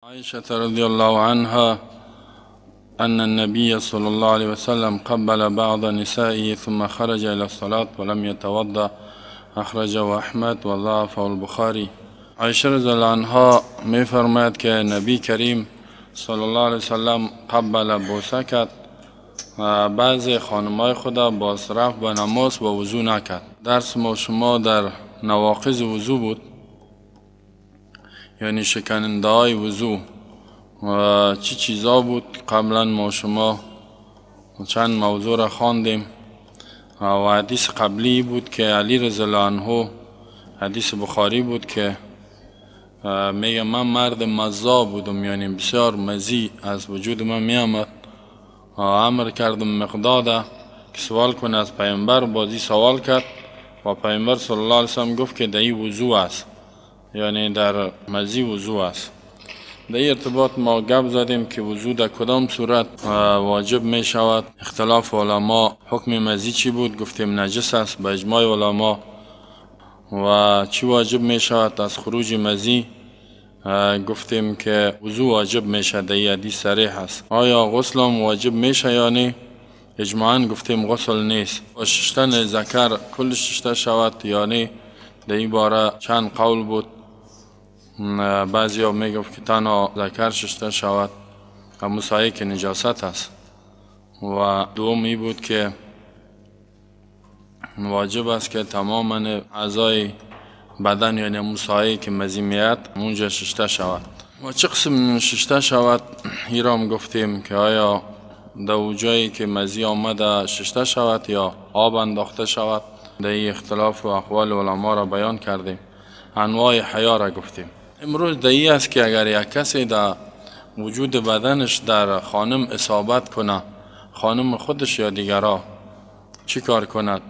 عائشة رضي الله عنها أن النبي صلى الله عليه وسلم قبل بعض نسائه ثم خرج إلى الصلاة ولم يتوضأ، أخرجه أحمد وضعفه البخاري. عایشه رضی الله عنها می فرماید که نبی کریم صلی الله علیه وسلم قبل بوسه کرد بعضی خانمای خدا، باز رفت به نماز و وضو نکرد. درس ما شما در نواقض وضو بود، یعنی شکننده های وضو و چی چیزا بود. قبلا ما شما چند موضوع را خواندیم و حدیث قبلی بود که علی رضی الله عنه، حدیث بخاری بود که میگه من مرد مزا بودم، یعنی بسیار مزی از وجود من میامد. امر کردم مقداده که سوال کنه از پیامبر، بازی سوال کرد و پیامبر صلی الله علیه وسلم گفت که در این وضو است، یعنی در مزی وضو است. در این ارتباط ما گپ زدیم که وضو در کدام صورت واجب می شود. اختلاف علما حکم مزی چی بود، گفتیم نجس است به اجماع علما. و چی واجب می شود از خروج مزی، گفتیم که وضو واجب می شود، در این حدیث صریح است. آیا غسل هم واجب می شود یا نه؟ اجماعاً گفتیم غسل نیست. و ششتن ذکر کل ششته شود یا نه، در این باره چند قول بود. بعضی ها می گفت که تنها ذکر ششته شود، همون که نجاست است. و دوم ای بود که واجب است که تماما اعضای بدن، یعنی همون سایه که مزی میاد اونجا ششته شود. و چه قسم ششته شود ایرام گفتیم که آیا در جایی که مزی آمده ششته شود یا آب انداخته شود. در این اختلاف و اقوال علما را بیان کردیم. انواع حیا را گفتیم. امروز در این است که اگر یک کسی در وجود بدنش در خانم اصابت کنه، خانم خودش یا دیگرا، چی کار کند؟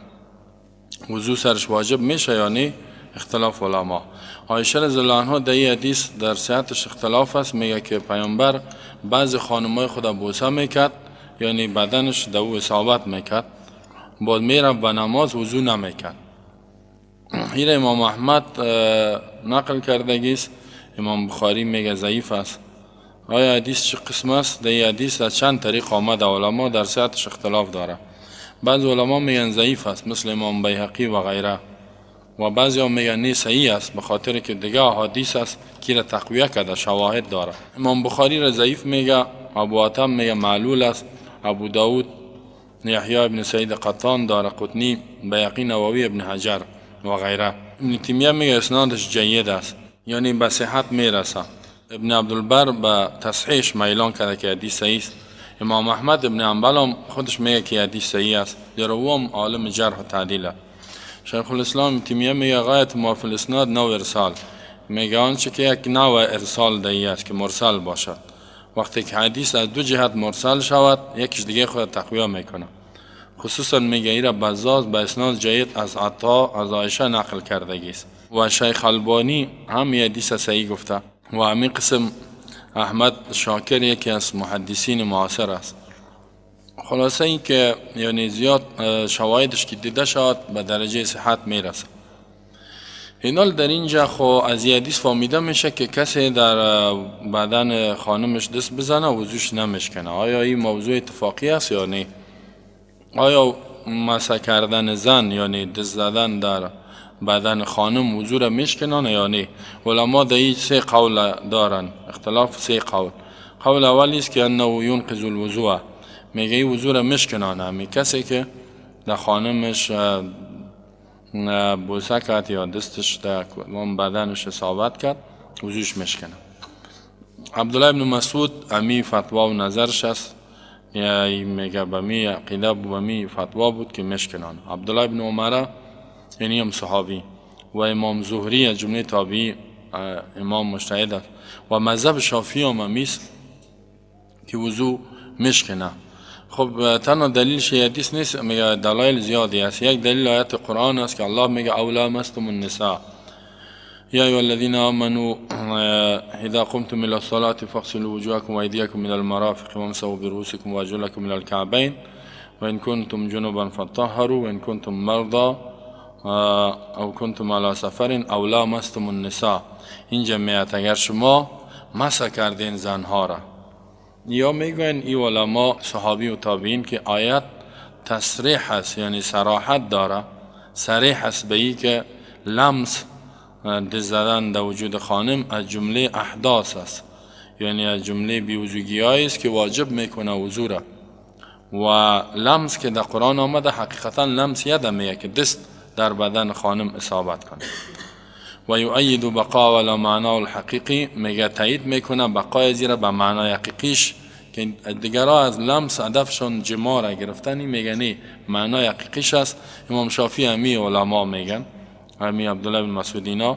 وضو سرش واجب میشه یا نه؟ اختلاف علما. عایشه رضی الله عنها در این حدیث در صحتش اختلاف است. میگه که پیامبر بعضی خانمای خود بوسه میکرد، یعنی بدنش در او اصابت میکرد، بعد میرفت به نماز وضو نمیکرد. این امام احمد نقل کردگیست، امام بخاری میگه ضعیف است. آیا حدیث چه قسم است؟ در این حدیث از چند طریق آمده، علما در صحتش اختلاف داره. بعض علما میگن ضعیف است مثل امام بیهقی و غیره، و بعضی هم میگن نه صحیح است، به خاطر که دیگه احادیث است که را تقویه کرده، شواهد داره. امام بخاری را ضعیف میگه، ابو حاتم میگه معلول است، ابو داود، یحیی ابن سعید قطان، دارقطنی، بیهقی، نووی، ابن حجر و غیره. ابن تیمیه میگه اسنادش جید است، یعنی به صحت میرسه. ابن عبدالبر به تصحیحش میلان کرده که حدیث صحیح است. امام احمد ابن حنبل هم خودش میگه که حدیث صحیح است، زیرا او هم عالم جرح و تعدیل است. شیخ الاسلام تیمیه میگه غایت ما فی الاسناد نوع ارسال، میگه آنچه که یک نوع ارسال دهی است که مرسل باشد. وقتی که حدیث از دو جهت مرسل شود، یکیش دیگه خود تقویه میکنه. خصوصا میگه ایره بزاز به اسناد جید از عطا از عایشه نقل کردگی است. و شیخ البانی هم یه حدیث صحیح گفته. و همین قسم احمد شاکر یکی از محدثین معاصر است. خلاصه این که یعنی زیاد شواهدش که دیده شود به درجه صحت میرسه. اینال در اینجا خو از این حدیث فهمیده میشه که کسی در بدن خانمش دست بزنه وضوش نمیشکنه. آیا این موضوع اتفاقی است یا نه؟ آیا مسح کردن زن، یعنی دست زدن در بدن خانم، وضو را میشکنن یا نه؟ علما در این سه قول دارن، اختلاف سه قول. قول اول است که انه ینقض الوضوء، میگه این وضو را میشکنانه. همی کسی که در خانمش بوسه کرد یا دستش در بدنش اصابت کرد وضوش میشکنه. عبدالله ابن مسعود امی فتوا و نظرش است، میگه به می عقیده به می فتوا بود که میشکنانه. عبدالله ابن عمر یعنی هم صحابی و امام زهری از جمله تابعی امام مجتهد است. و مذهب شافعی هم همیست که وضو میشکنه. خب تنها دلیلش حدیث نیست، میگه دلایل زیادی است. یک دلیل آیت قرآن است که الله میگه او لامستم النساء یا ایها الذین آمنوا اذا قمتم الى الصلاة فاغسلوا وجوهكم وایدیکم الى المرافق وامسحوا برؤوسكم وارجلكم الى الكعبین وان کنتم جنبا فطهروا وان کنتم مرضى او کنتم علی سفر او لامستم النساء. این جمعیت اگر شما مسح کردین زنها را. یا میگوین ای علما صحابی و تابعین که آیت تصریح است، یعنی صراحت داره، صریح است به ای که لمس دست زدن در وجود خانم از جمله احداث است، یعنی از جمله بیوضوگی است که واجب میکنه وضو را. و لمس که در قرآن آمده حقیقتا لمس یده میگه که دست در بدن خانم اصابت کنه. و یؤید بقا ولا معنا الحقیقی، میگه تایید میکنه بقای زیرا به معنای حقیقیش که دیگرها از لمس هدفشون جماع را گرفتنی، میگه نه معنای حقیقیش است. امام شافعی همی علما میگن، همی عبدالله بن مسعود اینا،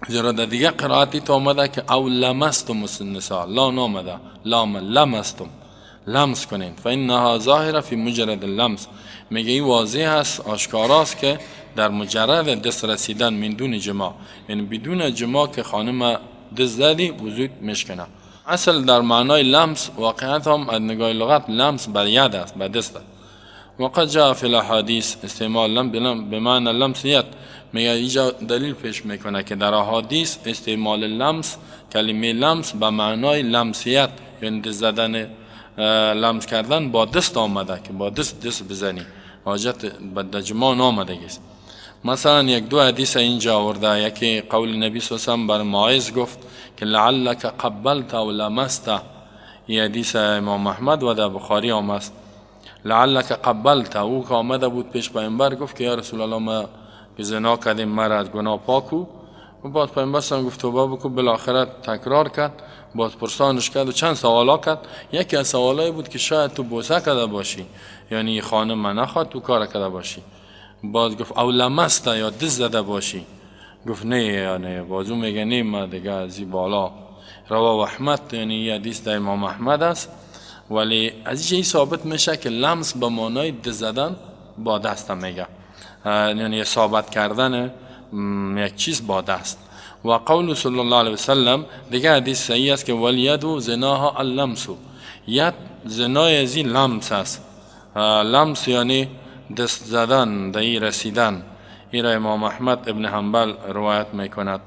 زیرا در دیگه قرائتی تو آمده که او لمستم النساء، لا نامده، لام لمستم، لمس کنین، فانها ظاهره فی مجرد اللمس، میگه این واضح است، آشکاراست که در مجرد دست رسیدن من دون جماع، یعنی بدون جماع که خانم دست زدی وضو مشکنه. اصل در معنای لمس واقعیت هم از نگاه لغت لمس بر ید است، بر دست است. وقد جاء فی الاحادیث استعمال لم بمعنی لمس ید، میگه اینجا دلیل پیش میکنه که در احادیث استعمال لمس، کلمه لمس به معنای لمسیت، یعنی دست زدن، لمس کردن با دست آمده که با دست دست بزنی، حاجت به جماع نامده است. مثلا یک دو حدیث اینجا آورده، یکی قول نبی صلی الله علیه و سلم بر ماعز گفت که لعلک قبلت و لمست، این حدیث امام احمد و در بخاری هم است. لعلک قبلت، او که آمده بود پیش پیامبر گفت که یا رسول الله ما که زنا کردیم مرا از گناه پاکو، و باز پیامبر صلی گفت توبه بکو، بالاخره تکرار کرد، باز پرسانش کرد و چند سوالا کرد. یکی از سوالایی بود که شاید تو بوسه کرده باشی، یعنی خانم من نخواد تو کار کرده باشی. باز گفت او لمست، یا دست زده باشی، گفت نه، یعنی بازو میگه نه ما دیگه از این بالا. رواه احمد، یعنی یه حدیث در امام احمد است. ولی از این ثابت میشه که لمس به معنای دست زدن با دست میگه، یعنی ثابت کردن یک چیز با دست. و قول صلی الله علیه وسلم دیگه حدیث صحیح است که ولید زناها اللمس، ید زنای از این لمس است. لمس یعنی دست زدن، دهی رسیدن. این را امام احمد ابن حنبل روایت میکند.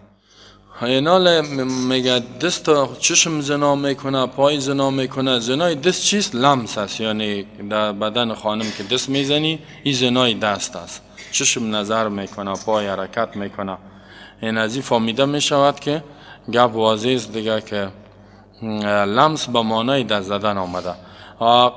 اینال میگه دست چشم زنا میکنه، پای زنا میکنه. زنای دست چیست؟ لمس است، یعنی در بدن خانم که دست میزنی این زنای دست است. چشم نظر میکنه، پای حرکت میکنه. این از این فهمیده میشود که گپ واضح است دیگه که لمس به معنای دست زدن آمده.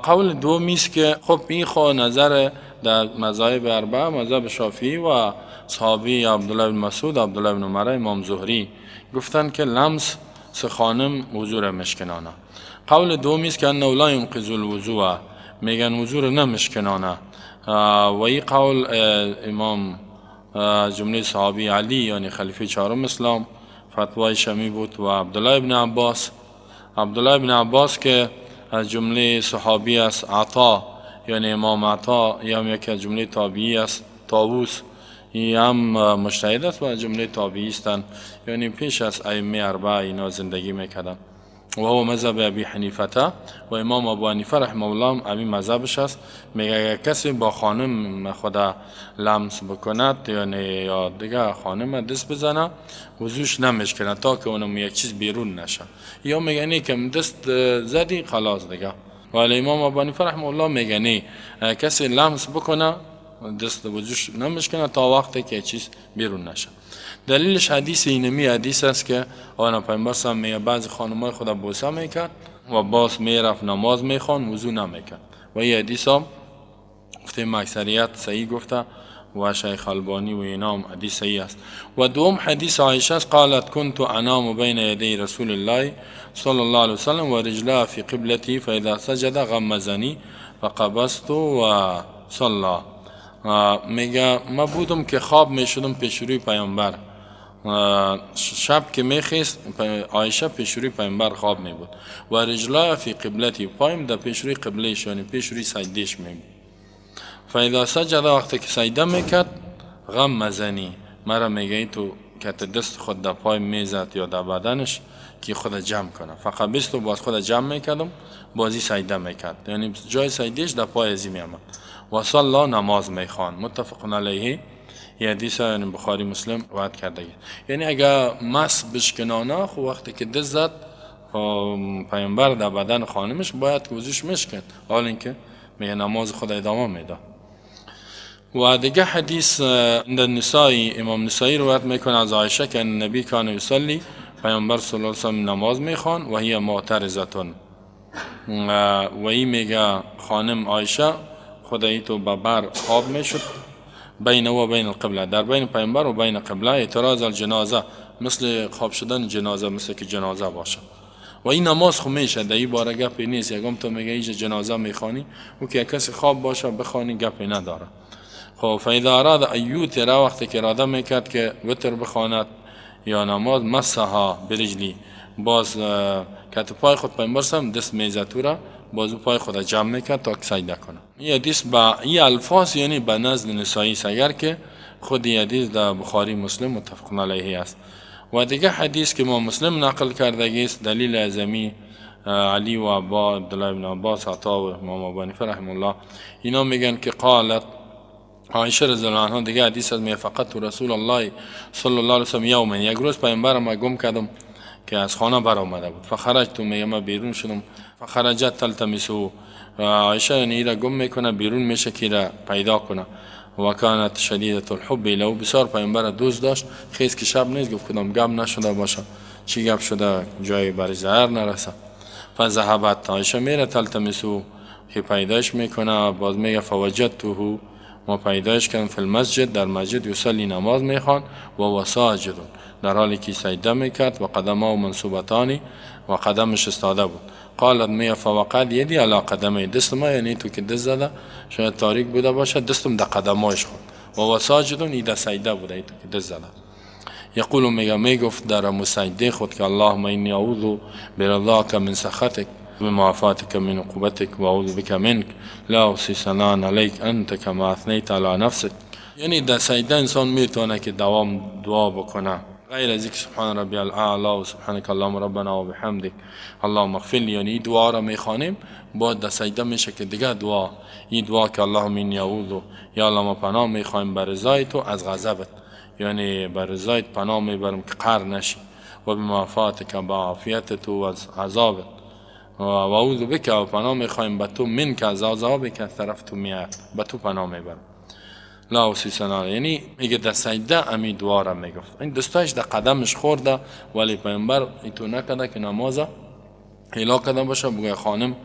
قول دومی است که خب این خو نظر در مذاهب اربعه، مذهب شافعی و صحابی عبدالله بن مسعود، عبدالله بن عمر، امام زهری گفتند که لمس سه خانم وضو را مشکنانه. قول دومی است که انه لا ینقض الوضوء، میگن وضو را نمشکنانه. و این قول امام جمله صحابی علی یعنی خلیفه چهارم اسلام فتوای شمی بود و عبدالله بن عباس. عبدالله بن عباس که از جمله صحابی است، عطا یعنی امام عطا، یا هم یکی از جمله تابعی است، طاووس، این هم مجتهد است و از جمله تابعی هستند، یعنی پیش از ائمه اربعه اینا زندگی میکردن. و هو مذهب ابی حنیفه و امام ابو حنیفه رحمه الله هم ابی مذهبش است. میگه اگر کسی با خانم خود لمس بکند یعنی یا دیگه خانم دست بزنه وضوش نمیشکنه تا که اونم یک چیز بیرون نشه، یا میگه نه که دست زدی خلاص دیگه. ولی امام ابو حنیفه رحمه الله میگه نه، کسی لمس بکنه دست وضوش نمیشکنه تا وقتی که چیز بیرون نشه. دلیلش حدیث اینمی حدیث است که آن پیامبر صلی الله علیه و آله بعضی خانمای خود بوسه میکرد و باز میرفت نماز میخوان وضو نمیکرد. و این حدیث هم گفته اکثریت صحیح گفته و شیخ البانی و اینا هم حدیث صحیح است. و دوم حدیث عایشه است، قالت كنت انام بین یدی رسول الله صلی الله علیه وسلم و رجلها فی قبلتی فاذا سجد غمزنی فقبضت و صلى. میگه ما بودم که خواب میشدم پیش روی پیامبر، شب که میخیست عایشه پیش روی پیامبر خواب می بود و رجلای فی قبلتی، پایم در پیش روی قبلش یعنی پیش روی سجدهش می بود. فاذا سجد، وقتی که سجده میکرد غمزنی، مرا میگه تو که دست خود در پای میزد یا در بدنش که خود جمع کنه، فقبست و باز خود جمع میکردم بازی سجده میکرد، یعنی جای سجدهش در پای ازی میامد و صلی نماز میخوان. متفق علیه. یه حدیث یعنی بخاری مسلم روایت کرده. یعنی اگه مس بشکنانه، خب وقتی که دست زد پیامبر در بدن خانمش باید که وضوش مشکن، حال اینکه میگه نماز خود ادامه میده. و دیگه حدیث عند النسائی، امام نسائی روایت میکنه از عایشه که النبی کان یصلی، پیامبر صلی الله علیه و سلم نماز میخوان و هی معترضتون، و این میگه خانم عایشه خدایی تو به بر خواب میشد بین و بین القبله، در بین پیامبر و بین قبله، اعتراض الجنازه، مثل خواب شدن جنازه، مثل که جنازه باشه. و این نماز خو میشه، در این باره گپی نیست. یکم تو میگه اینجا جنازه میخوانی و که کسی خواب باشه بخوانی گپی نداره. خب فاذا اراد ان یوتر، وقتی که اراده میکرد که وتر بخواند یا نماز، مسها برجلی، باز کت پای خود پیامبر سم دست میزد تو را، باز پای خود جمع میکرد تا که سجده کنه. این حدیث با این الفاظ یعنی به نزد نسائی است، اگر که خود این حدیث در بخاری مسلم متفق علیه است. و دیگه حدیث که ما مسلم نقل کرده است دلیل اعظمی علی و عبا عبدالله بن عباس عطا و امام ابو حنیفه رحمه الله، اینا میگن که قالت عایشه رضی الله عنها، دیگه حدیث از می فقط رسول الله صلی الله علیه و سلم یوما، یک روز پیامبر ما گم کردم که از خانه بر آمده بود، فخرجت، میگه ما بیرون شدم، فخرجت تلتمسو، عایشه یعنی ایرا گم میکنه بیرون میشه که ایرا پیدا کنه. و کانت شدیدة الحب له، بسیار پیامبر دوست داشت، خیز که شب نیست گفت کدام گم نشده باشه، چی گپ شده جای برای ضرر نرسه. فذهبت، عایشه میره تلتمسو که پیداش میکنه، باز میگه فوجدته، ما پیداش کردم فی المسجد، در مسجد یصلی نماز میخوان و وساجد، در حالی که سجده میکرد، و قدمه و منصوبتانی، و قدمش استاده بود. قالت میگه فوقد یدی علی قدمه، دست ما یعنی تو که دست زده شاید تاریک بوده باشه، دستم در قدمایش خورد. و وساجدون، ای در سجده بوده، ای تو که دست زده. یقول، میگه میگفت در مسجده خود که اللهم انی اعوذ برضاک من سخطک بمعافاتك من عقوبتك واعوذ بك منك لا احصي ثناء عليك انت كما اثنيت على نفسك. یعنی در سجده انسان میتونه که دوام دعا بکنه، غیر از اینکه سبحان ربی الاعلی و سبحانك اللهم ربنا و بحمدک اللهم اغفر لی، یعنی دعا را میخوانیم، بعد در سجده میشه که دیگه دعا، این دعا که اللهم انی اعوذ، یا الله ما پناه میخوایم بر رضای تو از غضبت، یعنی بر رضایت پناه میبرم که قهر نشی، و بمعافاتک، با عافیت تو و از عذابت، و اعوذ بک، و پناه میخوایم به تو، من که از عذابی که از طرف تو میاد به تو پناه میبرم. لا احصی ثناء، یعنی میگه در سجده امی دعا را میگفت، این دستایش در قدمش خورده، ولی پیامبر ایتو نکرده که نماز اعلا کرده باشه، بگه خانم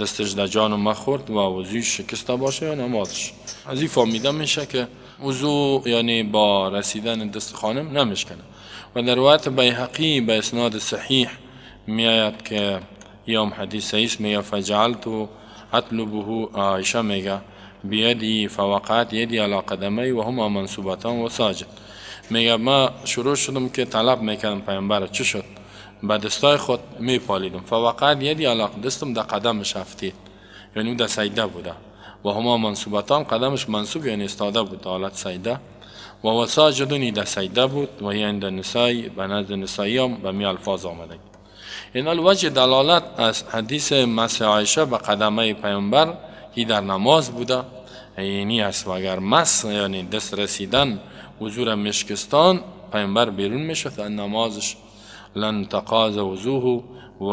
دستش در جان ما خورد و وضوش شکسته باشه یا نمازش. از این فهمیده میشه که وضو یعنی با رسیدن دست خانم نمیشکنه. و در روایت بیهقی به اسناد صحیح میآید که یام حدیث صحیح میگه فجعلت اطلبه، عایشه میگه بیدی فوقعت یدی علی قدمی و هما منصوبتان و ساجد، میگه ما شروع شدم که طلب میکردم پیامبر چه شد، به دستای خود میپالیدم، فوقعت یدی علی، دستم در قدمش افتید، یعنی او در سجده بوده، و هما منصوبتان، قدمش منصوب یعنی استاده بود حالت سجده، و وساجدونی در سجده بود، و هی عند النسائی، به نزد نسائی هم به می الفاظ آمده. این الوجه دلالت از حدیث مسح عایشه به قدمه پیامبر که در نماز بوده اینی است، و اگر مس یعنی دست رسیدن وضو مشکستان، پیامبر بیرون میشد نمازش لن تقاض وضوه، و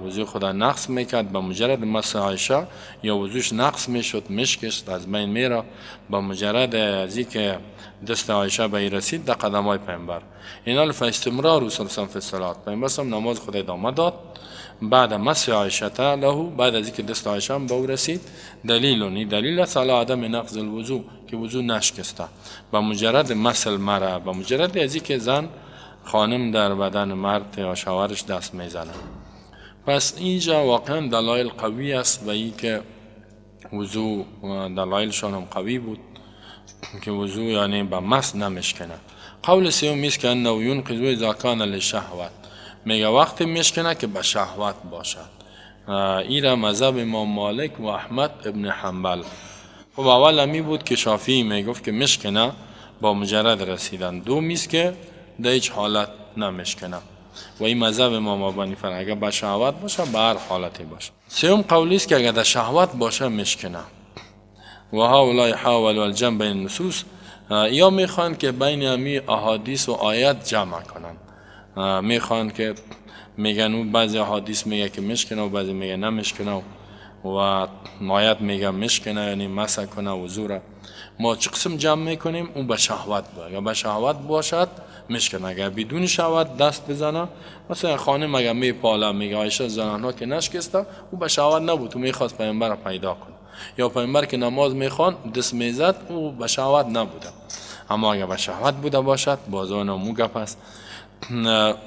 وضوع خدا نقص میکرد به مجرد مس عایشه، یا وضوش نقص میشد مشکست از بین میره با مجرد از اینکه دست عایشه به رسید در قدم های پیامبر. این حال فاستمرار رسول الله فی الصلاه، پیامبر نماز خود ادامه داد بعد مس عایشه له، بعد از اینکه دست عایشه هم به او رسید، دلیل دلیل است علی عدم نقض الوضوء که وضو نشکسته به مجرد مس المرأه، به مجرد از اینکه زن خانم در بدن مرد یا شوهرش دست میزنه. پس اینجا واقعا دلایل قوی است و این که وضو دلایلشان هم قوی بود که وضو یعنی به مس نمیشکنه. قول سوم است که انه ینقض اذا کان للشهوت، میگه وقتی میشکنه که به شهوت باشد. ایره مذهب امام مالک و احمد ابن حنبل. خب اول همی بود که شافعی میگفت که میشکنه با مجرد رسیدن، دوم است که در هیچ حالت نمیشکنه و این مذهب امام ابو حنیفه، اگر به شهوت باشه به هر حالتی باشه. سوم قولی است که اگر در شهوت باشه میشکنه. و هؤلاء حاولوا الجمع بین النصوص، یا میخوان که بین امی احادیث و آیات جمع کنن. میخوان که میگن او بعضی احادیث میگه که مشکنه و بعضی میگه نمشکنه و آیات میگه مشکنه، یعنی مسح کنه وضو را. ما چه قسم جمع میکنیم؟ اون به شهوت باشه. اگر به شهوت باشد مشکنه، اگر بدون شهوت دست بزنه، مثلا خانم اگر میپاله میگه عایشه زنانها که نشکسته، او به شهوت نبود، او میخواست پیامبر را پیدا کنه. یا پیامبر که نماز میخوان دست میزد، او به شهوت نبوده. اما اگر به شهوت بوده باشد باز آن مو گپ است.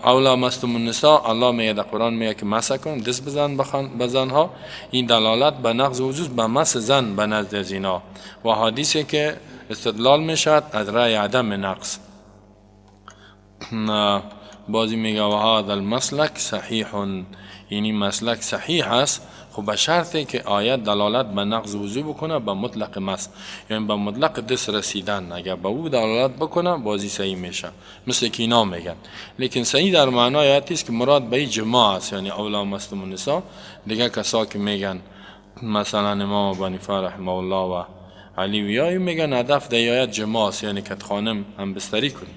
او لامستم النساء، الله میگه در قرآن میگه که مسح کن، دست بزن به زنها. این دلالت به نقض وضو به مس زن به نزد از اینا و حدیثی که استدلال میشد از رأی عدم نقض. بازی میگه و هذا المسلک صحیح، یعنی مسلک صحیح است، خب به شرطی که آیت دلالت به نقض وضو بکنه به مطلق مس، یعنی به مطلق دست رسیدن. اگر به او دلالت بکنه بازی صحیح میشه، مثل که اینا میگن. لیکن صحیح در معنای آیت است که مراد به جماع است، یعنی او لامستم النساء. دیگه کسا که میگن مثلا امام ابو حنیفه رحمه الله و علی ویای میگن هدف در آیت جماع است، یعنی که خانم هم بستری کنی.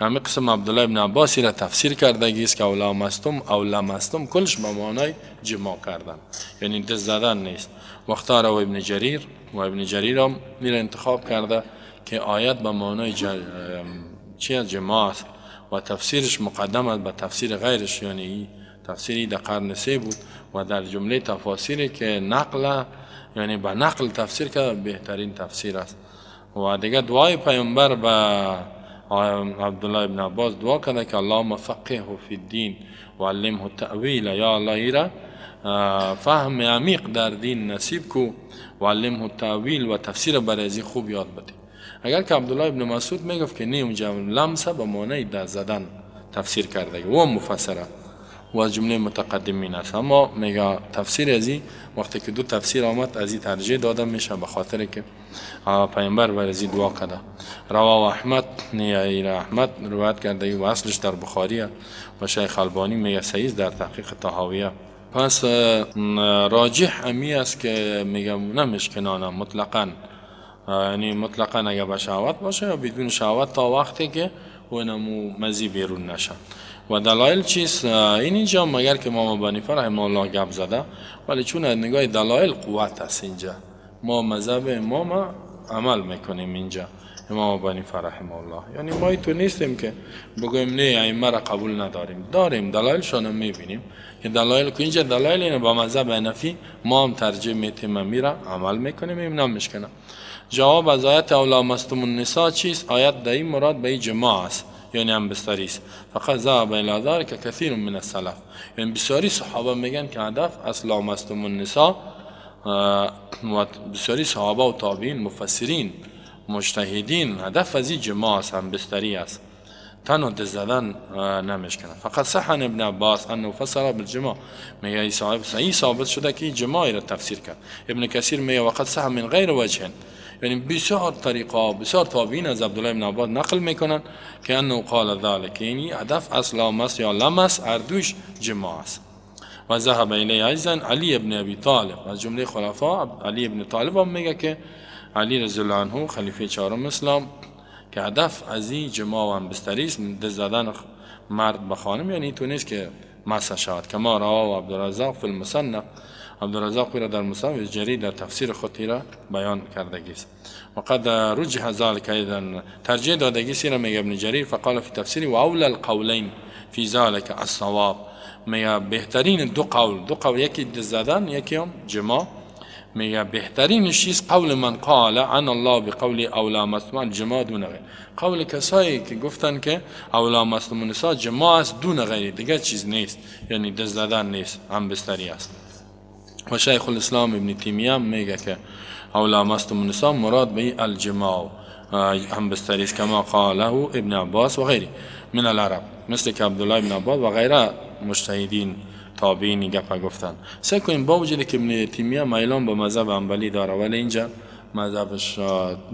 همه قسم عبدالله ابن عباسی را تفسیر کرده است که او لامستم او لمستم کلش به معنای جماع کردن، یعنی دست زدن نیست. واختار و ابن جریر و ابن جریر هم میره انتخاب کرده که آیت به معنای چی از جماع است و تفسیرش مقدم است به تفسیر غیرش، یعنی تفسیری در قرن سه بود و در جمله تفاسیری که نقل، یعنی به نقل تفسیر که بهترین تفسیر است. و دیگه دعای پیامبر به عبدالله ابن عباس دعا کرده که اللهم فقهه فی الدین و علمه التأویل، یا الله ایرا فهم عمیق در دین نصیب کو و علمه التأویل و تفسیر برای خوب یاد بده. اگر که عبدالله ابن مسعود میگفت که نه، اونجا لمسه به معنای دست زدن تفسیر کرده و مفسره و از جمله متقدمین است. اما میگه تفسیر ازی وقتی که دو تفسیر آمد ازی ترجیح داده میشه به خاطر که پیامبر بر ازی دعا کرده. رواه احمد، نه احمد روایت کرده و اصلش در بخاری و شیخ البانی میگه صحیح در تحقیق طحاویه. پس راجح امی است که میگه نمشکنانه مطلقاً، یعنی مطلقاً اگه به شهوت باشه یا بدون شهوت تا وقتی که اونمو مزی بیرون نشه. و دلایل چیست؟ این اینجا مگر که امام ابو حنیفه رحمه الله گپ زده، ولی چون از نگاه دلایل قوت است اینجا ما مذهب امام عمل میکنیم. اینجا امام ابو حنیفه رحمه الله، یعنی ما تو نیستیم که بگویم نه ائمه را قبول نداریم، داریم دلایلشان هم میبینیم که دلایل که اینجا دلایل اینه با مذهب حنفی ما هم ترجیح میتیم میره عمل میکنیم، این نمیشکنه. جواب از آیت او لامستم النساء چیست؟ آیت در این مراد به جماع است، یعنی هم بستری است. فقط ذهب الی ذلک کثیر من السلف، یعنی بسیاری صحابه میگن که هدف از لامستم النساء و بسیاری صحابه و تابعین مفسرین مجتهدین هدف از این جماع است، هم بستری است، تنها دست زدن نمیشکنه. فقط صحن ابن عباس انه فسر بالجماع، میگه ای صاحب صحیح ثابت شده که جماعی را تفسیر کرد. ابن کثیر میگه وقد صح من غیر وجه، یعنی بسیار طریقه بسیار تابعین از عبدالله ابن عباس نقل میکنن که انه قال ذلک، یعنی هدف از لامس یا لمس اردوش جماع است. و ذهب الیه ایضا علی ابن ابی طالب، از جمله خلفا علی ابن طالب هم میگه که علی رضی الله عنه خلیفه چهارم اسلام که هدف از این جماع و هم بستری است، دست زدن مرد به خانم، یعنی تو نیست که مسح شود. کما رواه عبدالرزاق فی المصنف، عبدالرزاق را در مصنف جریر در تفسیر خود را بیان کردگی است. وقد رجح ذلك ايضا، ترجیح دادگی است را میگه ابن جریر فقال فی تفسیر و اولى القولین فی ذلك الصواب، میگه بهترین دو قول، دو قول یکی دست زدن یکی هم جماع، میگه بهترین چیز قول من قال عن الله بقول او لامستم الجماع دون غیر، قول کسایی که گفتن که او لامستم النساء جماع است دون غیر، دیگه چیز نیست، یعنی دست زدن نیست، هم بستری است. و شیخ الاسلام ابن تیمیه میگه که او لامستم النساء مراد به الجماع هم بستری است، کما قاله ابن عباس و غیره من العرب، مثل که عبدالله ابن عباس و غیره مجتهدین تابعین گپ گفتن. سعی کنیم با وجود که ابن تیمیه میلان به مذهب حنبلی داره ولی اینجا مذهبش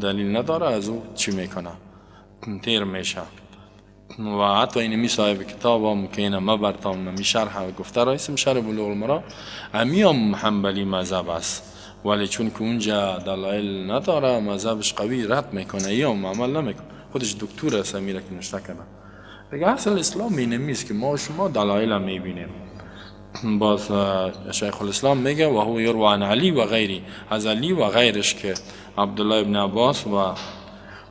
دلیل نداره، از او چی میکنه تیر میشه. و حتی اینمی صاحب کتاب هم که اینه ما برتام نمی شرح گفته را اسم شرح بلوغ المرام امی هم حنبلی مذهب است ولی چون که اونجا دلایل نداره مذهبش قوی رد میکنه یا عمل نمیکنه. خودش دکتر است میره که نشته کنه دیگه. اصل اسلام اینمیست که ما شما دلایل هم میبینیم. باز شیخ الاسلام میگه و هو یروی عن علی و غیری، از علی و غیرش که عبدالله ابن عباس و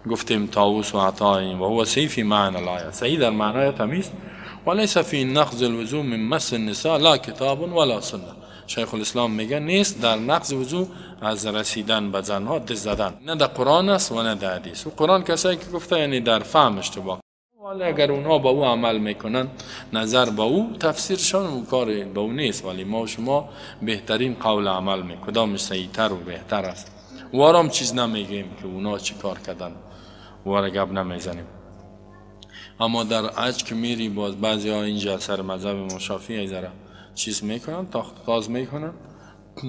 گفتیم طاووس و عطا، و هو صحیح فی معنی الآیه، صحیح در معنای تمیز. وليس فی نقض الوضوء من مس النساء لا کتاب ولا سنه. شیخ الاسلام میگه نیست در نقض وضوء از رسیدن به زنها دست زدن، نه در قرآن است و نه در حدیث. و قرآن کسایی که گفته یعنی در فهم اشتباه، ولی اگر اونها با او عمل میکنن نظر با او تفسیرشان و کار با او نیست، ولی ما و شما بهترین قول عمل میکنیم، کدامش صحیح تر و بهتر است. وارام چیز نمیگیم که اونا چی کار کردن، وارا گپ نمیزنیم. اما در عج که میری باز بعضی ها اینجا سر مذهب مشافی ذره چیز میکنن، تاخت تاز میکنن.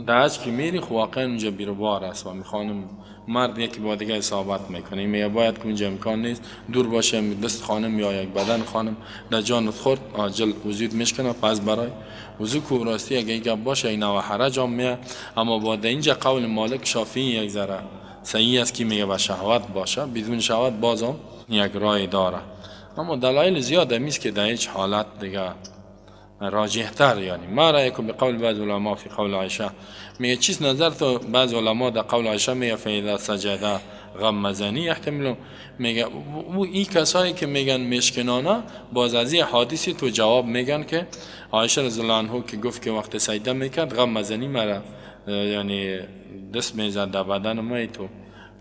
در عج که میری خب واقعا اونجا بیروبار است و میخوانم مرد یکی با دیگه اصابت میکنه، میگه باید که اونجا امکان نیست دور باشه، دست خانم یا یک بدن خانم در جانت خورد عاجل وضوء میشکنه. پس برای وضو کو راستی اگه گپ باشه این نوع حرج هم میه. اما با اینجا قول مالک شافعی یک ذره صحیح است که میگه با شهوت باشه، بدون شهوت بازم یک رای داره. اما دلایل زیاد همیست که در هیچ حالت دیگه راجح تر، یعنی ما رأیکم بقول بعض علما فی قول عایشه، میگه چیز نظر تو بعض علما در قول عایشه میگه فاذا سجد غمزنی احتمال، میگه او این کسایی که میگن مشکنانه باز از این حادثی تو جواب میگن که عایشه رضی الله عنها که گفت که وقت سجده میکرد غمزنی مرا یعنی دست میزد در بدن ما تو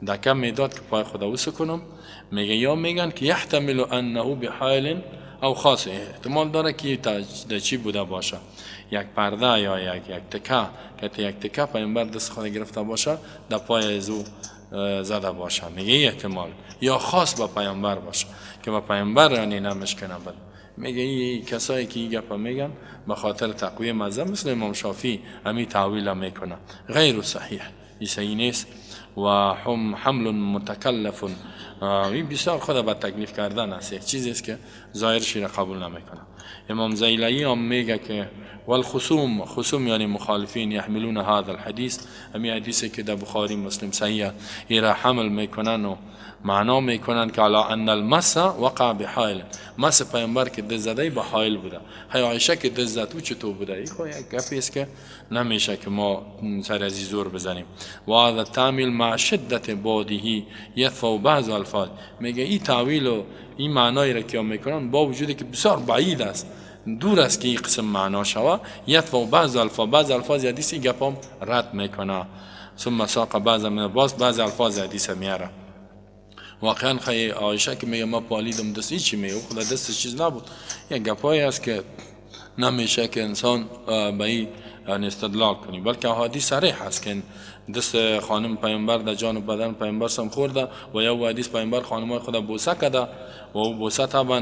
دکم میداد که پای خدا وسو کنم. میگه یا میگن که یحتمل انه بحال او خاص، احتمال داره که در چی بوده باشه، یک پرده یا یک تکه که یک تکه پیامبر دست خود گرفته باشه در پای از او زده باشه، میگه احتمال یا خاص با پیامبر باشه که با پیامبر یعنی نمشکنه بد. میگه این کسایی که این گپ میگن به خاطر تقویه مذهب مثل امام شافعی همی تعویل میکنه، غیر صحیح، این صحیح نیست و هم حمل متکلف، این بسیار خود به تکلیف کردن است، یک چیزی است که ظاهرش را قبول نمیکنه. امام زیلعی هم میگه که والخصوم، خصوم یعنی مخالفین، یحملون هذا الحدیث، همی حدیثی که در بخاری مسلم صحیح را حمل میکنن و معنا میکنن که علی ان المس وقع بحائل، مس پیامبر که دست زده به حائل بوده، هی عایشه که دست زد او چطور بوده؟ این خو یک گپی است که نمیشه که ما سر از زور بزنیم. و هذا التعميل مع شدت باده یدفع بعض الفاظ، میگه این تعویل و این معنایی را که میکنن با وجودی که بسیار بعید است، دور است که این قسم معنا شوه، یدفع بعض الفاظ، بعض الفاظ حدیث این گپام رد میکنه. ثم ساق بعض من باز بعض الفاظ حدیث میاره. واقعا خیلی عایشه که میگه ما پالیدم دست هیچی میگه خدا دستش چیز نبود، یک گپایی است که نمیشه که انسان به این استدلال کنی، بلکه احادیث صریح است که دست خانم پیامبر در جان و بدن پیامبر سم خورده و یا حدیث پیامبر خانمای خود بوسه کرده و او بوسه طبعا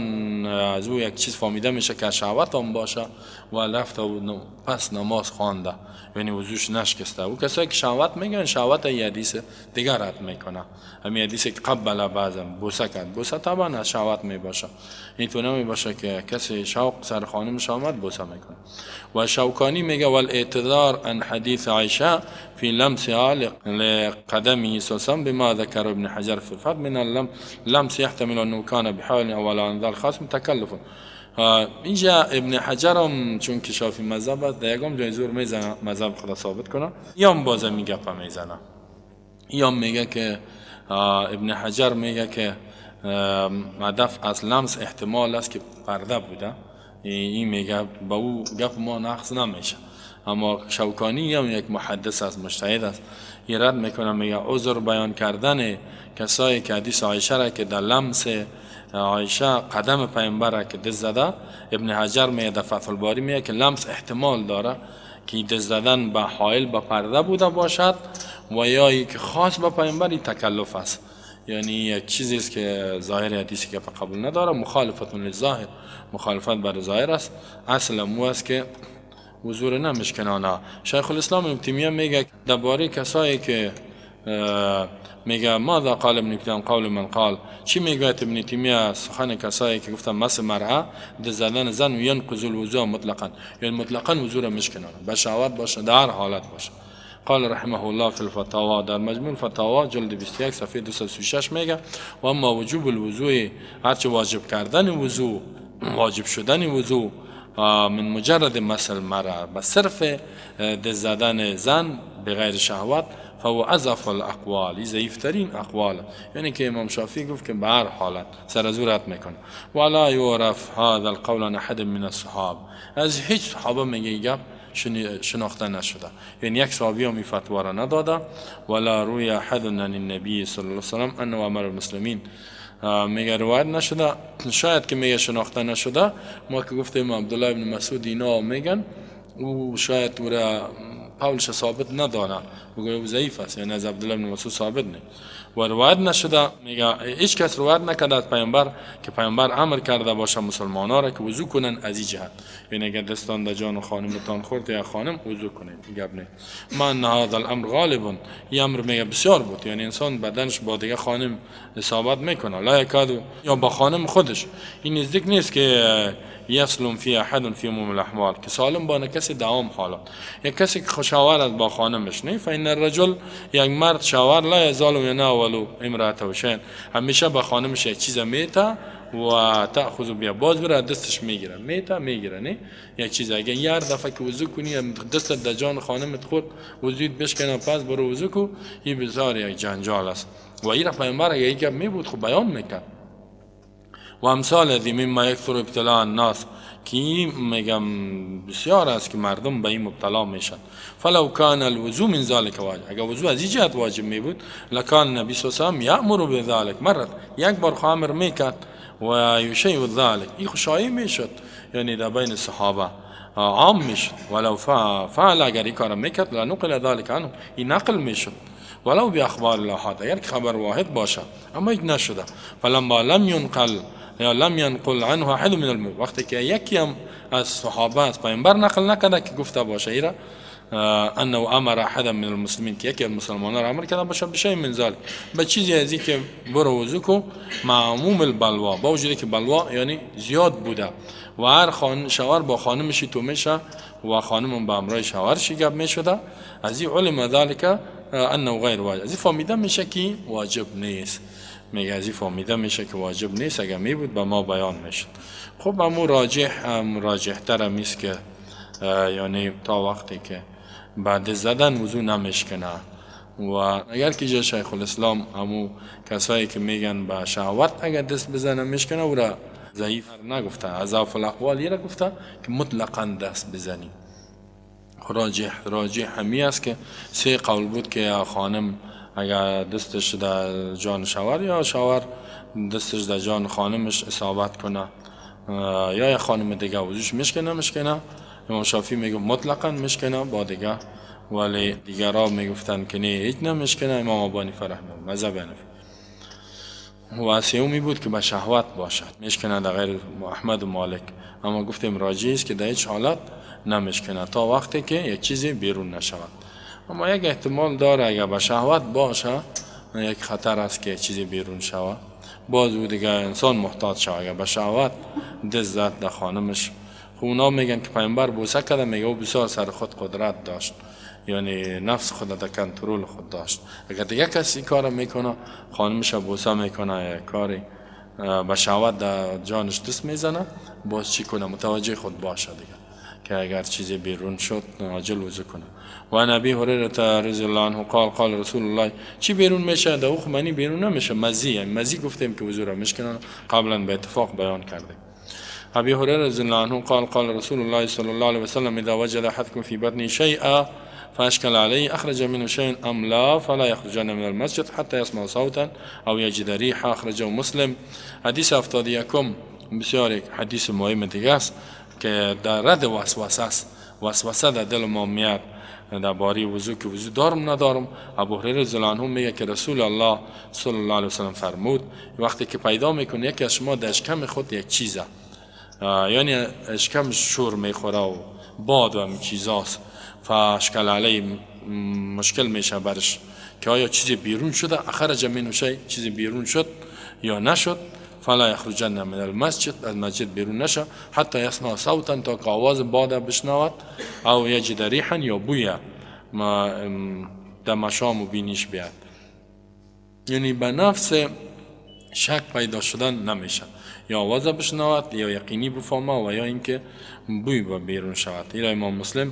از او یک چیز فهمیده میشه که شهوت هم باشه و رفته و پس نماز خوانده، یعنی وضوش نشکسته. او کسایی که شهوت میگن شهوت ای حدیث دیگر رد میکنه، همین حدیث که قبل بعضم بوسه کرد، بوسه طبعا از شهوت میباشه، این تو نمیباشه که کسی شوق سر خانمش آمد بوسه میکنه. و شوکانی میگه والاعتذار عن حدیث عایشه فی لمسها لقدمه صلی الله بما ذكر ابن حجر في الفتح من اللمس يحتمل انه كان بحال او على انذار خاص تکلف. اینجا ابن حجر هم چون که شافعی مذهب است در یکم جای زور میزنه مذهب خدا ثابت کنه، یا هم بازم میگه میزنه، یا میگه که ابن حجر میگه که هدف از لمس احتمال است که پرده بوده، این میگه با او گپ ما نقص نمیشه. اما شوکانی هم یک محدث است، مجتهد است، این رد میکنه، میگه عذر بیان کردن کسایی که حدیث عایشه را که در لمس عایشه قدم پیامبر را که دست زده، ابن حجر میگه در فتح الباری میگه که لمس احتمال داره که دست زدن به حائل به پرده بوده باشد و یا که خاص به پیامبر، این تکلف است، یعنی یک چیزی است که ظاهر حدیثی که قبول نداره، مخالفت للظاهر، مخالفت بر ظاهر است. اصل مو است که حضور نمشکنانه. شیخ الاسلام ابن تیمیه میگه درباره کسایی که میگه ماذا قال ابن تیمیه قول من قال، چی میگه ابن تیمیه سخن کسایی که گفتن مس مرأه دست زدن زن و ینقض الوضوء مطلقا، یعنی مطلقا وضو را مشکنانه، به شهوت باشه در هر حالت باشه. قال رحمه الله فی الفتاوا، در مجموع فتاوا جلد 21 صفحه 236 میگه و اما وجوب الوضوء، هرچه واجب کردن وضو، واجب شدن وضو من مجرد مس المرأة، به صرف دست زدن زن بغیر شهوت، فهو اضعف الاقوال، ضعیفترین اقوال. یعنی که امام شافعی گفت که به هر حالت سر از او رد میکنه. ولا یعرف هذا القول عن احد من الصحابه، از هیچ صحابه میگه گپ شناخته نشده، یعنی یک صحابی هم فتوا را نداده. ولا روی احد عن النبی صلی الله علیه وسلم انه امر المسلمین، میگه روایت نشده، شاید که میگه شناخته نشده. ما که گفتیم عبدالله ابن مسعود اینا میگن او شاید او را قولش ثابت ندانه، بگوید او ضعیف است، یعنی از عبدالله ابن مسعود ثابت نه و روایت نشده. میگه هیچ کس روایت نکرده از پیامبر که پیامبر امر کرده باشه مسلمان‌ها را که وضو کنن از این جهت، یعنی اگر دستان در جان خانمتان خورد یا خانم وضو کنید، گپ نه. من هذا الامر غالب، این امر میگه بسیار بود، یعنی انسان بدنش با دیگه خانم اصابت میکنه، لا یکاد یا با خانم خودش، این نزدیک نیست که یسلم فی احد فی عموم الاحوال، که سالم با کسی دوام حالات، یک کسی که شاور است با خانمش نه. فان الرجل، یک مرد شاور لا یزال یناول امراته شیئا، همیشه با خانمش یک چیز میته و تاخذ بیا، باز بره دستش میگیره، میته میگیره نه یک چیز. اگه یه دفعه که وضو کنی دستت در جان خانمت خورد، وضویت بشکنه پس برو وضو کو، این بسیار یک جنجال است. و این پیامبر اگه یک می بود خب بیان میکرد. و امثال ذی مما یکثر ابتلاء الناس، که میگم بسیار است که مردم به این مبتلا میشن. فلو کان الوضو من ذلك واجب، اگر وضو از این جهت واجب می بود لکان النبی صلی الله علیه و سلم یأمر بذلك مرت، یک بار خو امر میکرد و یشیع ذلك، این خو شایع میشد، یعنی در بین صحابه عام میشد. ولو فعل، اگر این کار میکرد لنقل ذلك عنه، این نقل میشد ولو باخبار الاحاد، اگر خبر واحد باشه، اما هیچ نشده. فلما لم ينقل یا لم ینقل عنه احد من المؤمنین، وقتی که یکی هم از صحابه از پیامبر نقل نکرده که گفته باشه ایرا انه امر احد من المسلمین، که یکی از مسلمانان را امر کرده باشه بشی من ذلک، به چیزی از این که برو وضو کو مع عموم البلوا، با وجودی که بلوا یعنی زیاد بوده و هر خان شوهر با خانمش تو میشه و خانم به امرای شوهرش گپ میشده، از این علم ذلک انه غیر واجب، از این فهمیده میشه که واجب نیست. میگه از این فهمیده میشه که واجب نیست، اگر می بود به ما بیان میشد. خب امو راجح هم راجح تر هم است که یعنی تا وقتی که بعد زدن وضو نمیشکنه. و اگر که جا شیخ الاسلام همو کسایی که میگن به شهوت اگر دست بزنه میشکنه، او را ضعیف نگفته، اضعف الاقوال را گفته که مطلقا دست بزنی. راجح همی است که سه قول بود که خانم اگر دستش در جان شوهر یا شوهر دستش در جان خانمش اصابت کنه یا یک خانم دیگه وضوش میشکنه میشکنه. امام شافعی میگه مطلقا میشکنه با دیگه، ولی دیگرها میگفتن که نه هیچ نمیشکنه. امام ابو حنیفه رحمه مذهب حنفی و سومی بود که به شهوت باشد میشکنه در غیر احمد و مالک، اما گفتیم راجع است که در هیچ حالت نمیشکنه تا وقتی که یک چیزی بیرون نشود. اما یک احتمال داره اگر به شهوت باشه یک خطر است که چیزی بیرون شود، باز او دیگه انسان محتاط شود. اگر به شهوت دست زد در خانمش، خب اونا میگن که پیامبر بوسه کرده، میگه او بسیار سر خود قدرت داشت، یعنی نفس خود در کنترل خود داشت. اگر دیگه کسی کار میکنه، خانمش بوسه میکنه یا کاری به شهوت در جانش دست میزنه، باز چی کنه؟ متوجه خود باشه دیگه که اگر چیزی بیرون شد عاجل وضو کنه. و عن ابی هریره رضی الله عنه قال قال رسول الله، چی بیرون میشه؟ در او منی بیرون نمیشه، مزی، یعنی مزی گفتیم که وضو را میشکنن، قبلا به اتفاق بیان کردیم. ابی هریره رضی الله عنه قال قال رسول الله صلی الله علیه وسلم اذا وجد احدكم في بطنه شيئا فاشكل عليه اخرج منه شيء ام لا فلا يخرجن من المسجد حتى يسمع صوتا او يجد ريحا، اخرجه مسلم. حدیث 71 بسیار یک حدیث مهم دیگه است که در رد وسوسه است. وسوسه در دل ما میاد درباره وضو که وضو دارم ندارم. ابو هریره رضی الله عنه میگه که رسول الله صلی الله علیه وسلم فرمود وقتی که پیدا میکنه یکی از شما در اشکم خود یک چیزه، یعنی اشکم شور میخوره و باد و همین چیزاست، فاشکل علی مشکل میشه برش که آیا چیزی بیرون شده، اخرج منه شیء، چیزی بیرون شد یا نشد، فلا یخرجن من المسجد، از مسجد بیرون نشه حتی یسمع صوتا، تا که آواز باد بشنود، او یجد ریحا، یا بویا ما دمشام و بینیش بیاد. یعنی به نفس شک پیدا شدن نمیشه، یا آواز بشنود یا یقینی بفهمه و یا اینکه بوی با بیرون شود. ایرا امام مسلم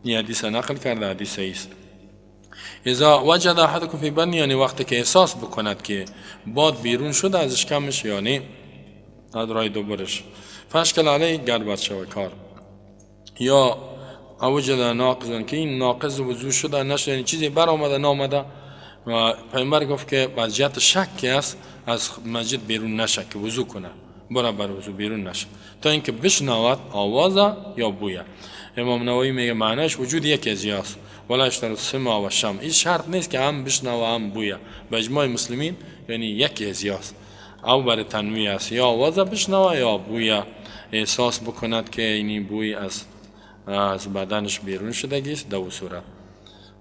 این حدیث نقل کرده، حدیث است. اذا وجد احدکم فی بطنه، یعنی وقتی که احساس بکند که باد بیرون شده از اشکمش، یعنی از رای دوبرش، فاشکل علیه گربت شود کار، یا وجد ناقض که این ناقض وضو شده نشده، یعنی چیزی بر آمده نامده، و پیامبر گفت که از جهت شک است از مسجد بیرون نشه که وضو کنه، برا بر وضو بیرون نشه تا اینکه بشنود آواز یا بویه. امام نووی میگه معنیش وجود یکی از یاست، ولا اشترط سمع و شم، این شرط نیست که هم بشنوه هم بویه، به اجماع مسلمین یعنی یکی از یاست، او برای تنویع است، یا آواز بشنوه یا بویه احساس بکند که این بوی از بدنش بیرون شدگی است. دو صورت.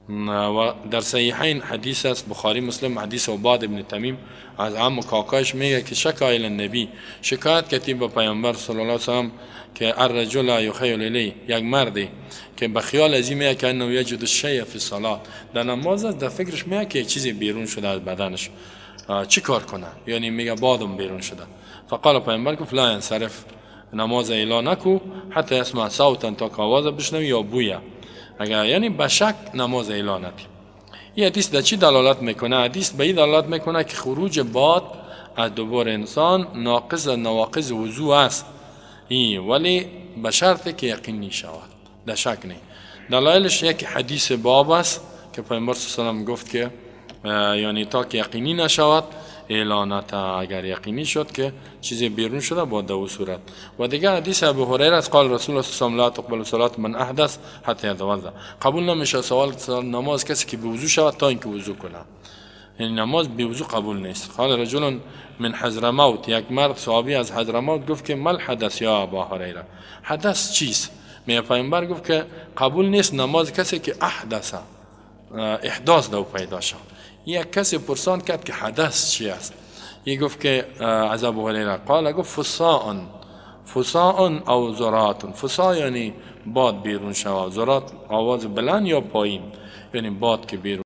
و در صحیحین حدیث است، بخاری مسلم، حدیث عباد ابن تمیم از عم کاکاش میگه که شکا الی النبی، شکایت کردی به پیامبر صلی الله علیه و سلم که الرجل یخیل الیه، یک مردی که به خیال از این میگه که انه یجد الشیء فی الصلاه، در نماز است، در فکرش میگه که چیزی بیرون شده از بدنش، چی کار کنه؟ یعنی میگه بادم بیرون شده. فقال پیامبر گفت لا انصرف، نماز اعلا نکو حتی اسمع صوتا، تا که آواز بشنوی یا بویه. اگر یعنی به شک نماز اعلا ندی. این حدیث در چی دلالت میکنه؟ حدیث به این دلالت میکنه که خروج باد از دوبار انسان ناقض نواقض وضو است، این ولی به شرط که یقینی شود، در شک نه. دلایلش یک حدیث باب است که پیامبر صلی الله علیه و سلم گفت که یعنی تا که یقینی نشود اعلانات، اگر یقینی شد که چیزی بیرون شده با دو صورت. و دیگه حدیث ابو هریره است، قال رسول الله صلی الله علیه و سلم لا تقبل صلاه من احدث حتی یتوضا، قبول نمیشه سوال نماز کسی که به وضو شود تا اینکه وضو کنه، یعنی نماز به وضو قبول نیست. قال رجل من حضرموت، یک مرد صحابی از حضرموت گفت که مل حدث یا ابا هریره، حدث چیست؟ می پیامبر گفت که قبول نیست نماز کسی که احدث، احداث دو پیدا شد. یک کسی پرسان کرد که حدث چی است؟ یک گفت که از ابو هریره قال، گفت فصاء، فصاء او ذرات. فصاء یعنی باد بیرون شود، ذرات آواز بلند یا پایین، یعنی باد که بیرون